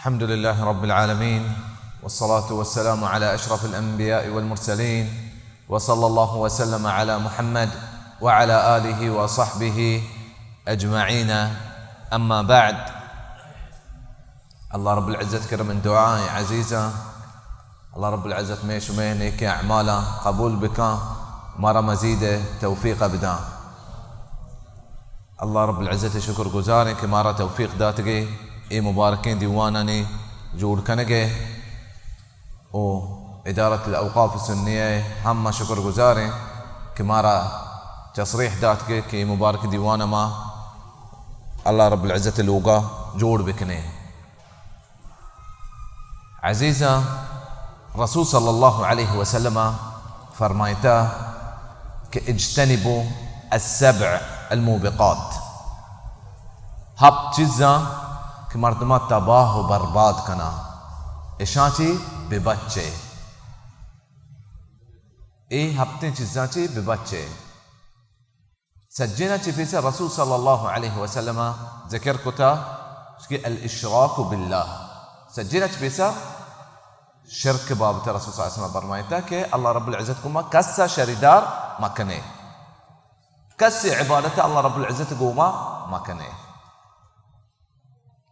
الحمد لله رب العالمين، والصلاة والسلام على أشرف الأنبياء والمرسلين، وصلى الله وسلم على محمد وعلى آله وصحبه أجمعين. أما بعد، اللہ رب العزت کرا من دعائیں عزیزاں، اللہ رب العزت مئے شمئے نیکیں اعمالاں قبول بکاں، مارا مزید توفیق بداں۔ اللہ رب العزت شکر گزاریں کہ مارا توفیق داتگے اے مبارکیں دیوانانی جوڑ کنگے، او ادارت الاوقاف سنیہ ہم ما شکر گزاریں کہ مارا تصریح داتگے کہ اے مبارک دیوان ما اللہ رب العزت لوگا جوڑ بکنے۔ عزیزاں، رسول صلی اللہ علیہ وسلم فرمائتا کہ اجتنبوا السبع الموبقات، ہپت چیزاں کہ مردماں تباہ و برباد کنا، اشاں چی ببچے، اے ہپتیں چیزاں چی ببچے۔ سجینا چی پیسر رسول صلی اللہ علیہ وسلم ذکر کتا کہ الاشراک باللہ۔ سجینا چی پیسر شرک بابت رسول صلی اللہ علیہ وسلم فرمائتا کہ اللہ رب العزت گوما کس شریدار مکنے، کس عبادت اللہ رب العزت گوما مکنے۔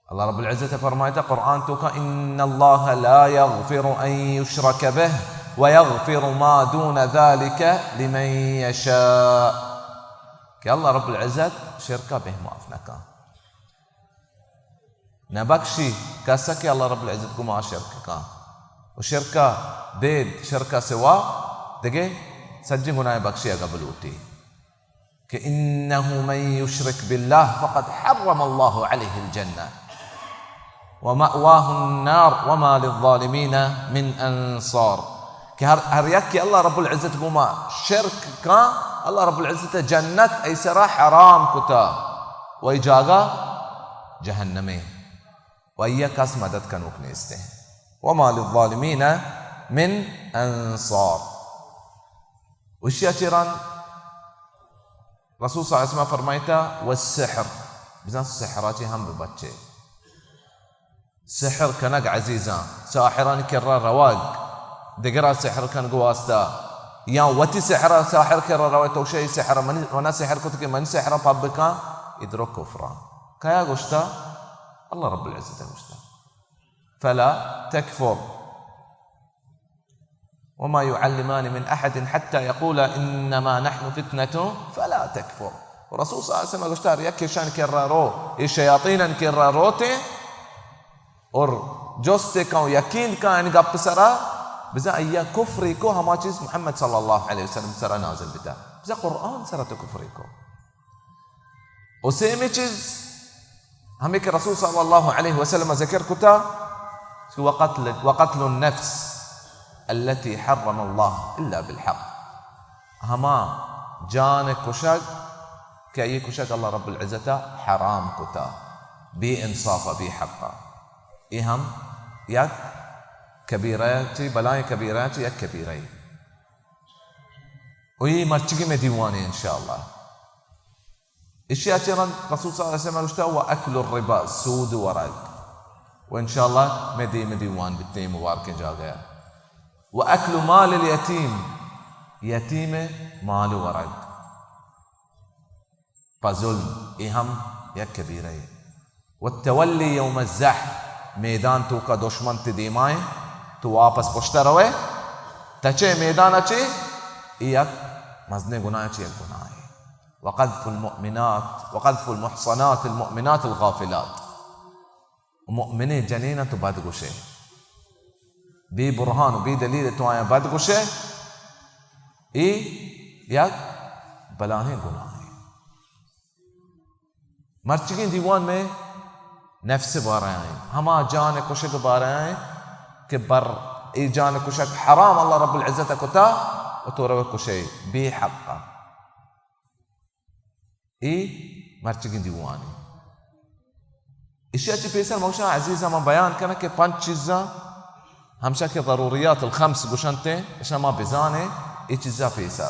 اللہ رب العزت فرمائتا قرآن توکا، ان اللہ لا یغفر ان یشرک به ویغفر ما دون ذلك لمن یشاء، کہ اللہ رب العزت شرکا بہ معاف نکا، نبخشی کسا کہ اللہ رب العزت گوما شرک کا، و شرکا بید، شرکا سوا دگے سجی گناہ بخشی اگا بلوٹی۔ کہ انه من یشرک باللہ فقد حرم اللہ علیہ الجنہ ومأواه النار وما للظالمین من انصار، کہ ہر، ہر یک کہ اللہ رب العزت گوما شرک کاں، اللہ رب العزت جنت ای سرا حرام کتا و ای جاگہ جہنمے و ای کس مدد کنوک نیستے۔ وما للظالمین من انصار۔ وشیا چیران رسول صلی اللہ علیہ وسلم فرمائتا، والسحر، بزاں سحرا چی ہم ببچے۔ سحر کنگ عزیزاں، ساحرانی کرا روگ، دگرا سحر کنگ واسطہ، یا وتی سحرا ساحر کرا روگ، تو شئی سحر منی، منا سحر کت کہ من سحرا پب بکاں، ادرو کفرا۔ کیا گوشتا؟ اللہ رب العزت گوشتا، فلا تکفر۔ وما يعلمان من أحد حتى يقولا إنما نحن فتنة فلا تكفر۔ و رسول صلی اللہ علیہ وسلم گوشتا، ہر یک ایشان کرا رو، اے شیاطینان کرا روتے، اور جستے کن، یقین کن ان گپ سرا، بزاں ایا کفری کو ہما چیز محمد صلی اللہ علیہ وسلم سرا نازل بتا۔ بزاں قرآن سرا تو کفری کو۔ و سیمی چیز ہمیں کہ رسول صلی اللہ علیہ وسلم ذکر کتا کہ وقتل، وقتل النفس التي حرم الله إلا بالحق، ہما جان کشگ کہ ای کشگ اللہ رب العزت حرام کتا، بے انصاف، بے حق۔ یہ ہم یک کبیرہ چی، بلائیں کبیرہ چی یک کبیرہ۔ و یہ مرچگی میں دیوانے انشاءاللہ۔ اشیا چہ رند رسول صلی اللہ علیہ وسلم گوشتا، و اکل الربا، سود ورگ۔ و انشاءاللہ میں دیم دیوان بیتے مبارکیں جاگہ۔ و اکل مال الیتیم، یتیم مال ورگ پہ ظلم، اے ہم یک کبیرہ اے۔ و تولی یوم الزحف، میدان توکا دشمن تے دیمائیں، تو واپس پشتا روے، تچے میدان اچے، اے یک مزنیں گناہ چے یک گناہ اے۔ وقذف المؤمنات، وقذف المحصنات المؤمنات الغافلات۔ مؤمنیں جنین تو بد گوشے، بے برہان و بے دلیل تو آیا بد گوشے، اے یک بلاہیں گناہ اے۔ مرچگیں دیوان میں نفس بارہ آئیں، ہما جان کشگ بارہ آئیں کہ بر اے جان کشگ حرام اللہ رب العزت کتا و تو رو کشے بے حق۔ اے مرچگیں دیوانے۔ اشیا چی پیسر موشا عزیز ہما بیان کنہ کہ پنچ چیزاں ہمشا کہ ضروریات الخمس گوشنتے، اشاں ما بزانے، اے چیزا پیسر۔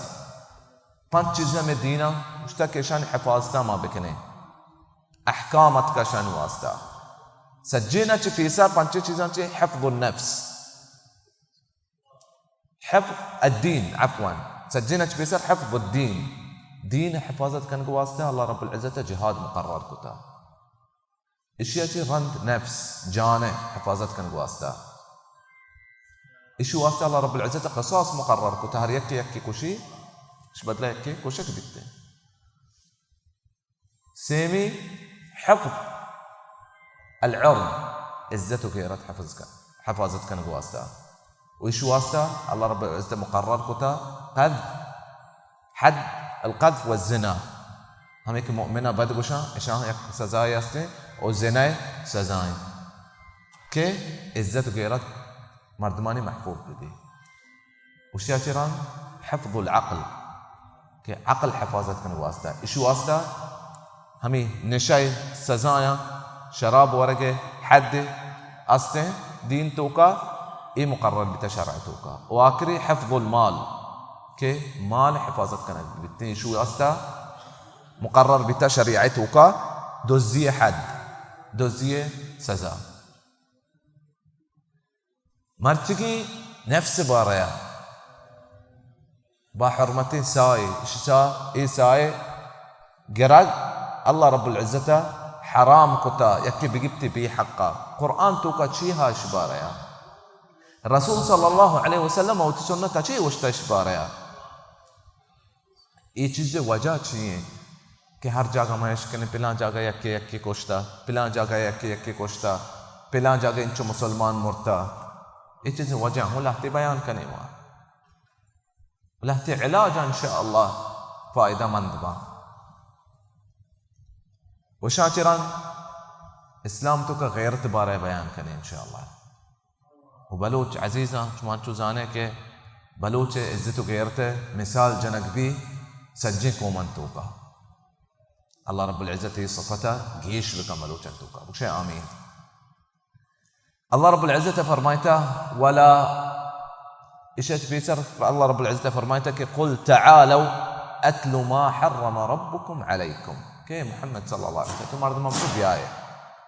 پنچ چیزاں میں دینا گوشتا کہ اشانی حفاظتا ما بکنے۔ احکام اتکا شان واسطہ۔ سجین چی پیسر پنچے چیزاں چی حفظ النفس، حفظ الدین، عفواً، سجین چی پیسر حفظ الدین، دین حفاظت کنگ واسطہ اللہ رب العزت جہاد مقرر کتا۔ اشیا چی رند نفس، جان حفاظت کنگ واسطہ۔ اشی واسطہ اللہ رب العزت قصاص مقرر کتا، ہر یکی یکی کشی، اش بدلہ یکی کشک بیتے۔ سیمی، حفظ العرض، عزت و غیرت حفظ کن، حفاظت کنگ واسطہ۔ و ایش واسطہ اللہ رب العزت مقرر کتا قذف، حد القذف والزنا۔ ہمیں کہ مؤمنہ بد گوشاں، اشاں یک سزائے ہستیں، و زنا سزائیں کہ عزت و غیرت مردمانی محفوظ ببی۔ اشیا چی رند حفظ العقل، کہ عقل حفاظت کنگ واسطہ، ایش واسطہ ہمیں نشہ سزایاں، شراب ورگ حد استیں دین توکا، اے مقرر بیتا شرع توکا۔ و آخری حفظ المال، کہ مال حفاظت کنگ بیتیں، ایش واسطہ مقرر بیتا شریعت توکا دزی حد، دزی سزا۔ مرچگی نفس باریا با حرمتیں سائے، اشی سا، اے سائے گرگ اللہ رب العزت حرام کتا، یکی بگپتی بے حقا۔ قرآن توکا چی ہا اش باریا؟ رسول صلی اللہ علیہ وسلم وتی سنت چی وشتا اش باریا؟ اے چیز وجہ چی ہیں کہ ہر جاگہ ما اشکنیں پلان جاگہ یکے یکے کشتا، پلان جاگہ یکے یکے کشتا، پلان جاگہ انچو مسلمان مرتا؟ اے چیز وجہ ہوں لہتے بیان کنیں ما۔ لہتے علاج انشاءاللہ فائدہ مند با۔ وشاں چران اسلام توکا غیرت بارے بیان کنیں انشاءاللہ۔ و بلوچ عزیزاں، شما چو زانے کہ بلوچ عزت و غیرت مثال جنگ بی سجیں قومن توکا۔ اللہ رب العزت اے صفتا گیش بکن بلوچن توکا۔ بکشے آمین۔ اللہ رب العزت فرمائتا، ولا، اشت پیسر اللہ رب العزت فرمائتا کہ قل تعالوا اتل ما حرم ربكم عليكم۔ کہ محمد صلی اللہ علیہ وسلم، تو مردمان کو بیائے،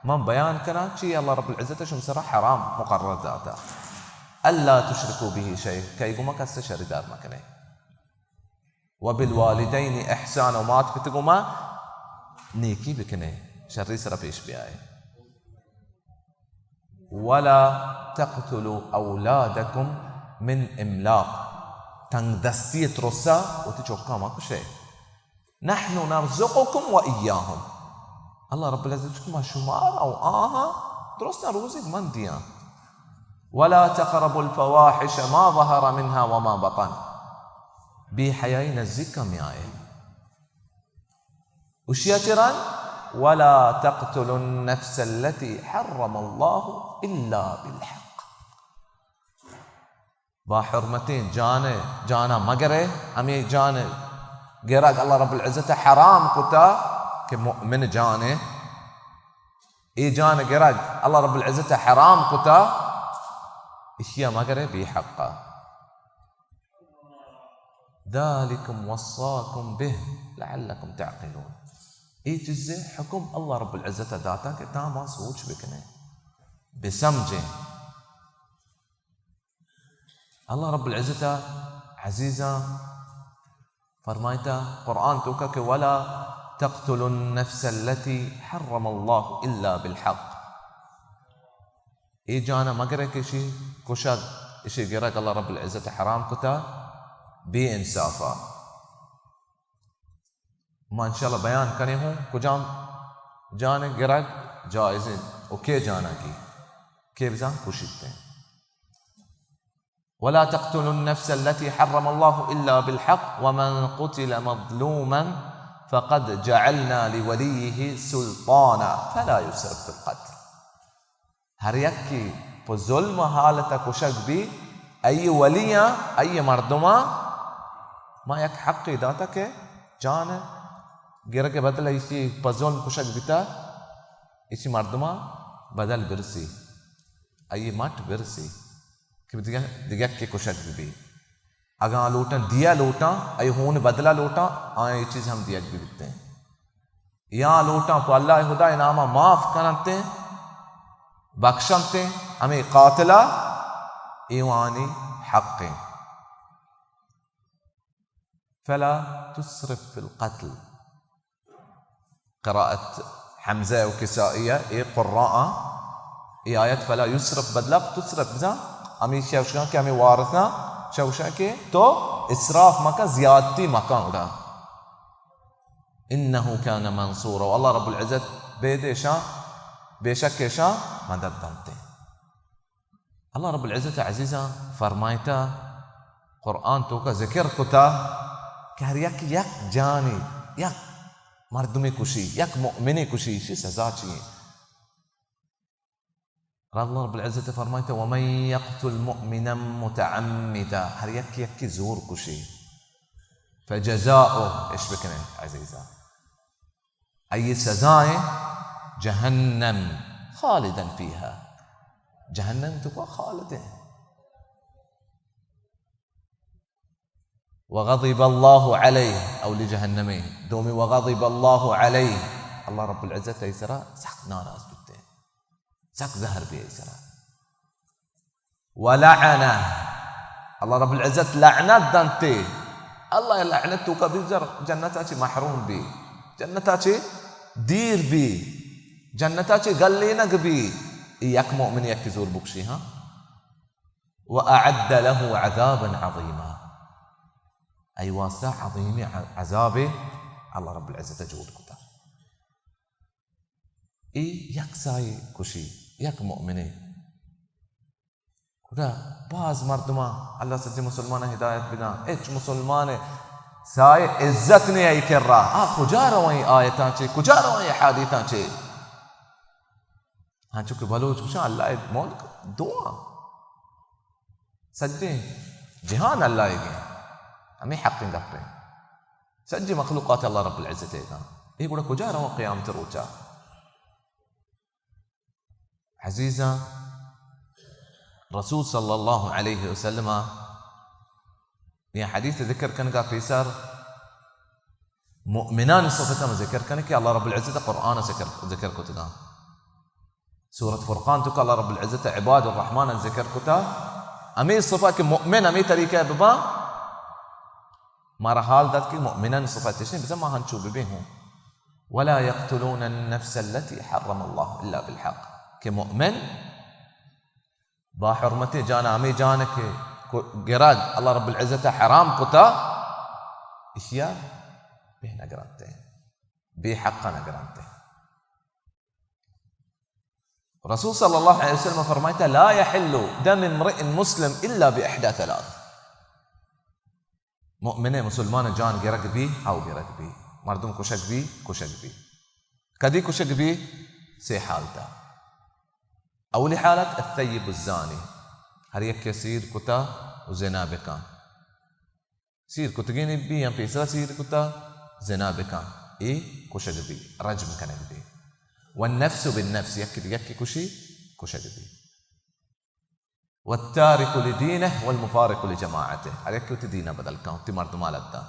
من بیان کناں چی اللہ رب العزت شم سرا حرام مقرر داتا۔ الا تشركوا به شيئا، کئی گما کس شریدار مکنے۔ وبالوالدين احسانا، و مات پت گما نیکی بکنے، شری سرا پیش بیائے۔ ولا تقتلوا اولادكم من املاق، تنگ دستی ترسا وتی چکا ما کشے۔ نحن نرزقكم وإياهم۔ اللہ رب العزت کہ ما شمار او آہاں درستاں روزی من دیاں۔ ولا تقربوا الفواحش ما ظهر منها وما بطن۔ بے حیائی نزدیک کم آئے۔ اشیا چران، ولا تقتلوا النفس التي حرم الله إلا بالحق۔ با حرمتیں جان، جانا مگرے، ہمیں جان گرگ اللہ رب العزت حرام کتا کہ مؤمن جانے، اے جان گرگ اللہ رب العزت حرام کتا، اشیا مگرے بے حقا۔ ذلكم وصاكم به لعلكم تعقلون۔ اے چیزے حکم اللہ رب العزت داتا کہ تا ما سوچ بکنے، بسمجھیں۔ اللہ رب العزت عزیزاں فرمائتا قرآن توکا کہ ولا تقتلوا النفس التي حرم الله إلا بالحق۔ اے جانا مگرے کہ اشی کشگ، اشی گرگ اللہ رب العزت حرام کتا بے انصافا۔ ما انشاءاللہ بیان کنیں ہوں کجام جان گرگ جائز انت و کے جانا کی، کے بزاں کشیت انت۔ ولا تقتلوا النفس التي حرم الله إلا بالحق ومن قتل مظلوما فقد جعلنا لوليه سلطانا فلا يسرف في القتل۔ ہر یکے پہ ظلم حالت کشگ بی، ای ولیاں، ای مردماں ما یک حقے داتا کہ جان گرگ بدل ایشی پہ ظلم کشگ بیتا، ایشی مردماں بدل برسی، ای مٹ برسی کہ دگہ، دگہ کے کشگ بی۔ اگاں لوٹاں دیا لوٹاں، ای ہون بدلا لوٹاں، آئیں یہ چیز ہم دیگ بی بیتے ہیں۔ یا لوٹاں پہ اللہ خدا ناما معاف کنتے، بخشنت، ہمے قاتل ءَ ایوانی حق ایں۔ فلا تسرف في القتل۔ قرائت حمزہ و کسائی ءَ، اے قراء ءَ، اے آیت فلا یسرف بدلا تسرف بزاں، ہمیشی ءَ گوشاں کہ ہمے وارثاں چہ گوشاں کہ تو اسراف مکن، زیادتی مکن گڑا۔ انه کان منصورا، و اللہ رب العزت بید ایشاں، بے شک ایشاں مدد دنت۔ اللہ رب العزت عزیزاں فرمائتا، قرآن توکا ذکر کتا کہ ہر یک، یک جانی، یک مردمی کشی، یک مؤمنی کشی، ایشی سزا چی ایں؟ اللہ رب العزت فرمائتا، ومن يقتل مؤمنا متعمدا، ہر یک یکی زور کشی، فجزاؤه، اش بکنیں عزیزاں، آئی سزا ایں جہنم، خالدا فيها، جہنم توکا خالد ایں۔ وغضب الله عليه، اولی جہنم ایں، دومی وغضب الله عليه، اللہ رب العزت آئی سرا سخت ناراض بیتے، سخت زہر بی آئی سرا۔ ولعنه، اللہ رب العزت لعنت دنتے۔ اللہ لعنت توکا بی، زر جنتا چی محروم بی، جنتا چی دیر بی، جنتا چی گلینگ بی۔ اے یک مؤمن یکی زور بکشی، ہاں۔ واعد له عذابا عظيما، آئی واسطہ عظیمی عذابے اللہ رب العزت جوڑ کتا۔ اے یک ساہے کشی، یک مؤمنے۔ گڑا باز مردماں، اللہ سجیں مسلماناں ہدایت بداں، ہچ مسلمان ساہے عزت نے آئی کرا۔ آ کجا رویں آیتاں چے، کجا رویں حدیثاں چے؟ ہنچو کہ بلوچ گوشاں، اللہ ملک دو آں۔ سجیں جہان اللہ ئیگیں۔ ہمے حقیں گپیں۔ سجیں مخلوقات اللہ رب العزت ئیگاں۔ اے گڑا کجا رواں قیامت روچا؟ عزیزاں، رسول صلی اللہ علیہ وسلم یہ حدیث ذکر کنگا پیسر مؤمنانی صفت ہم ذکر کنے کہ اللہ رب العزت قرآن ذکر، ذکر کتگا۔ سورت فرقان تو کہ اللہ رب العزت عباد الرحمن ذکر کتا، ہمیں صفت کہ مؤمن ہمیں طریقہ ببا، مارا حال دات کہ مؤمنان صفت چشیں، بزن ما ہنچو ببے ہوں۔ ولا يقتلون النفس التي حرم الله الا بالحق، کہ مؤمن با حرمتیں جان، ہمے جان کہ کو-، گرگ اللہ رب العزت حرام کتا، اشیا بہ نگرنتے، بے حق نگرنتے۔ رسول صلی اللہ علیہ وسلم فرمائتا، لا يحل دم امرئ مسلم الا باحدى ثلاث۔ مؤمن مسلمان جان گرگ بی، ہاو گرگ بی، مردم کشگ بی، کشگ بی۔ کدی کشگ بی؟ سے حالتا۔ اولی حالت الثیب الزانی، ہر یک سیر کتا و زنا بکن۔ سیر کتگین بی یا پیسرا سیر کتا، زنا بکن، اے کشگ بی، رجم کنگ بی۔ والنفس بالنفس، یکی دیگہ کی کشی، کشگ بی۔ والتارك لدينه والمفارق لجماعته، ہر یکے وتی دین ء بدل کن، وتی مردم ء لد داں،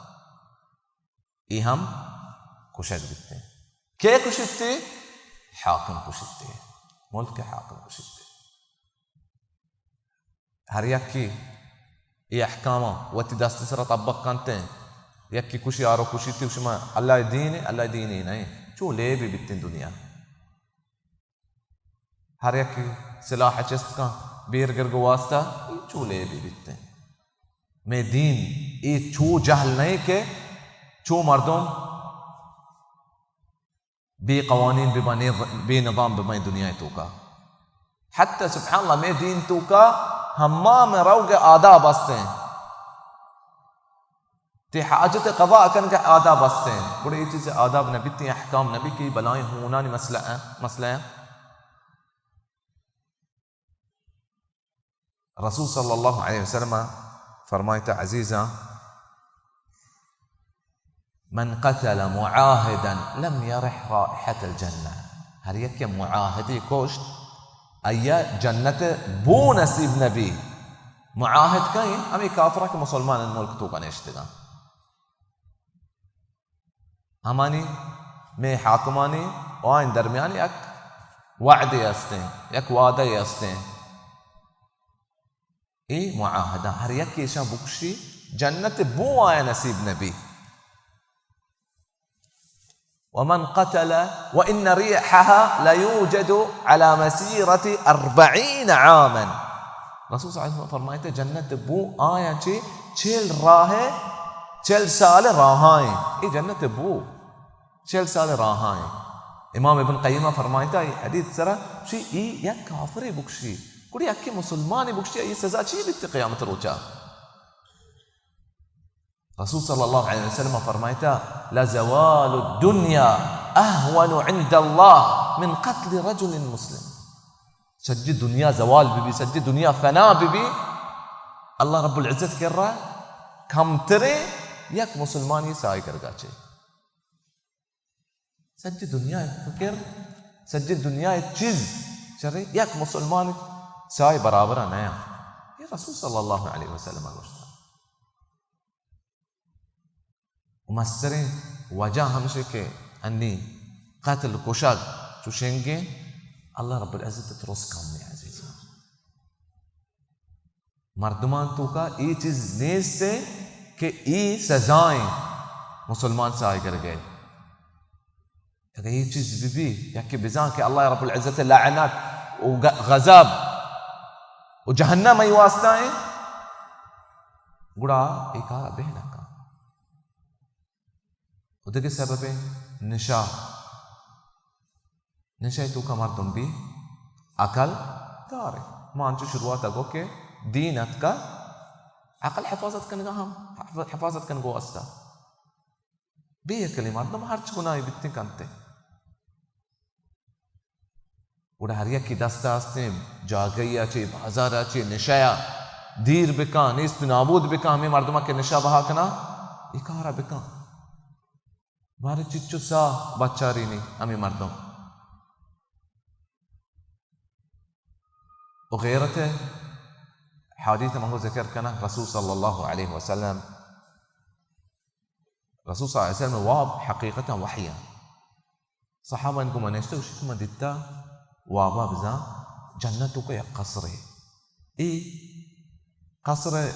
اے ہم کشگ بیت۔ کئے کشیت؟ حاکم کشیت، ملک ء حاکم کشیت۔ ہر یکے اے احکاماں وتی دست ء سرا طبق کنت، یکے کشی آرو کشیت، شما اللہ ء دین ء، اللہ ء دین ء نہ انت۔ چو لیبے بیت دنیا۔ ہر یک سلاح چست کن، بیر گرگ واسطہ، اے چو لیبے بیت۔ مئے دین اے چو جہل نہیں کہ چو مردم بے قوانین ببن، بے نظام ببن دنیا توکا۔ حتی سبحان اللہ، مئے دین توکا حمام روگ آداب استیں۔ تے حاجت قضا کنگ آداب استیں، گڑا اے چیز آداب نہ بیت، احکام نہ بیت کہ بلائیں ہونانی مسئلہ ایں، مسئلہ ایں۔ رسول صلی اللہ علیہ وسلم فرمائتا، عزیزاں، من قتل معاهدا لم يرح رائحة الجنة، ہر یک معاہدی کشت، ایا جنت بو نصیب نبی۔ معاہد کئیں؟ ہمیں کافرہ کہ مسلمان ملک توکا نشتگاں۔ ہمانی مئے حاکمانی و آئین درمیان یک وعدے استیں، یک وعدہ استیں۔ اے معاہدہ ہر یک ایشاں بکشی، جنت بو آیا نصیب نبی۔ ومن قتل وان ريحها ليوجد على مسيرة أربعين عاما۔ رسول صلی اللہ علیہ وسلم فرمائیتا، جنت بو آیا چے چل راہ، چل سال راہائیں۔ اے جنت بو چل سال راہائیں۔ امام ابن قیمہ فرمائیتا، اے حدیث سرا، شی ای یک کافرے بکشی، کڑی اکی مسلمانے بکشی، ای سزا چی بیت قیامت روچا؟ رسول صلی اللہ علیہ وسلم فرمائیتا، لزوال الدنيا أهون عند الله من قتل رجل مسلم۔ سجی دنیا زوال بی بی، سجی دنیا فنا بی بی، اللہ رب العزت کرا کمترے یک مسلمانی سائے کرگا چے۔ سجی دنیا فکر، سجی دنیا چیز چرے یک مسلمان سائے برابر نیا۔ یہ رسول صلی اللہ علیہ وسلم گوشتا۔ و مستریں وجہ ہمشے کہ انی قتل کشگ چو شنگیں، اللہ رب العزت ترس کم عزیزاں۔ مردمان توکا ای چیز نیست کہ ای سزائیں مسلمان سائے گرگئے۔ اگہ ای چیز بی بی، یکی بزان کہ اللہ رب العزت لعنت و غ-، غضب و جہنم ای واسطہ ہیں، گڑا ای کارا بہ نکا۔ و دگہ سبب نشہ، نشہ توکا مردم بی عقل دارے۔ ما انچو شروعات گو کہ دین اتکا عقل حفاظت کنگا ہم، حف-، حفاظت کنگو استا۔ بے عقلی مردم ہرچ گناہی بیتیں کنتے۔ گڑا ہر یکی دست ء ہستیں جاگہی ء چے، بازار ء چے، نشہ ء دیر بکن، نیست نابود بکن، ہمیں مردم ء کہ نشہ بہا کنا، اے کار ء بکن۔ بارے چچو ساہ بچارینی ہمیں مردم۔ و غیرت حدیث منگو ذکر کنا، رسول صلی اللہ علیہ وسلم، رسول صلی اللہ علیہ وسلم واب حقیقتا وحی ء۔ صحابہ ان کو منشتے، گوشت کہ من دیتا وابا بزاں جنت توکا یک قصرے۔ اے قصر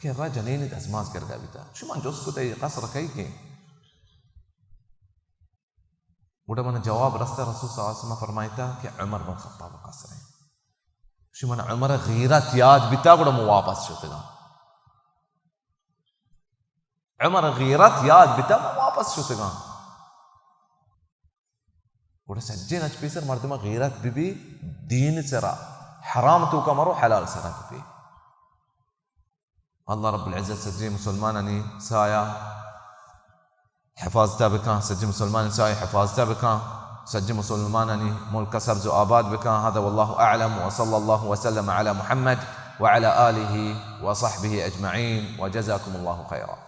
کہ را جنین دزماز گرگا بیتا۔ شما جست کتا اے قصر کئی کے؟ گڑا من جواب رستا، رسول صلی اللہ علیہ وسلم فرمائیتا کہ عمر بن خطاب قصر ہے۔ شی من عمر غیرت یاد بیتا، گڑا من واپس شتگاں۔ عمر غیرت یاد بیتا، من واپس شتگاں۔ گڑا سجین اچ پیسر مردم غیرت بی بی، دین سرا، حرام توکا مرو، حلال سرا بی بی۔ اللہ رب العزت سجی مسلمانانی سایہ حفاظتہ بکاں، سجی مسلمانانی سایہ حفاظتہ بکاں، سجی مسلمانانی ملک سبز و آباد بکاں۔ هذا والله أعلم، وصلى الله وسلم على محمد وعلى آله وصحبه أجمعين، وجزاكم الله خيرا۔